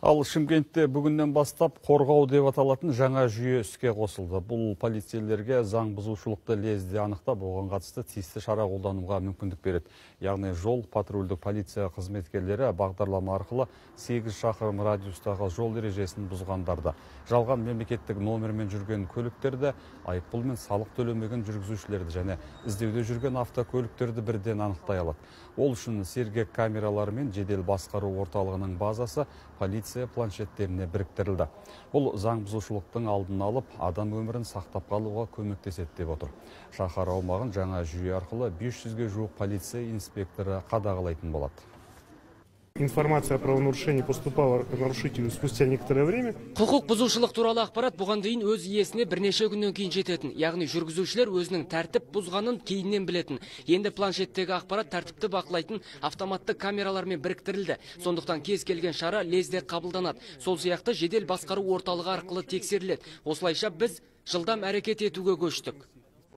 Ал Шымкентте бүгіннен бастап «Қорғау» деп аталатын жаңа жүйе іске қосылды. Бұл полицейлерге заң бұзушылықты лезде анықтап, оған қатысты тиісті шара қолдануға мүмкіндік береді. Яғни жол патрульдік полиция қызметкерлері бағдарлама арқылы 8 шақырым радиустағы жол ережесін бұзғандарды, жалған мемлекеттік номермен жүрген көліктерді, айыппұл мен салық төлемеген жүргізушілерді және іздеуде жүрген автокөліктерді бірден анықтай алады. Ол үшін «Сергек» камералары мен жедел басқару орталығының базасы полиция планшеттеріне біріктірілді. Бұл заң бұзушылықтың алдын алып, адам өмірін сақтап қалуға көмектеседі деп отыр. Шаһар аумағын жаңа жүйе арқылы 500-ге жуық полиция инспекторы қадағалайтын болады. Информация о правонарушении поступала к нарушителю спустя некоторое время. Құқық бұзушылық туралы ақпарат бұған дейін өз иесіне бірнеше күннен кейін жететін. Яғни жүргізушілер өзінің тәртіп бұзғанын кейіннен білетін. Енді планшеттегі ақпарат тәртіпті бақылайтын автоматты камералармен біріктірілді. Сондықтан кез келген шара лезде қабылданады. Сол сияқты жедел басқару орталығы арқылы тексеріледі. Осылайша біз жылдам әрекет етуге көштік.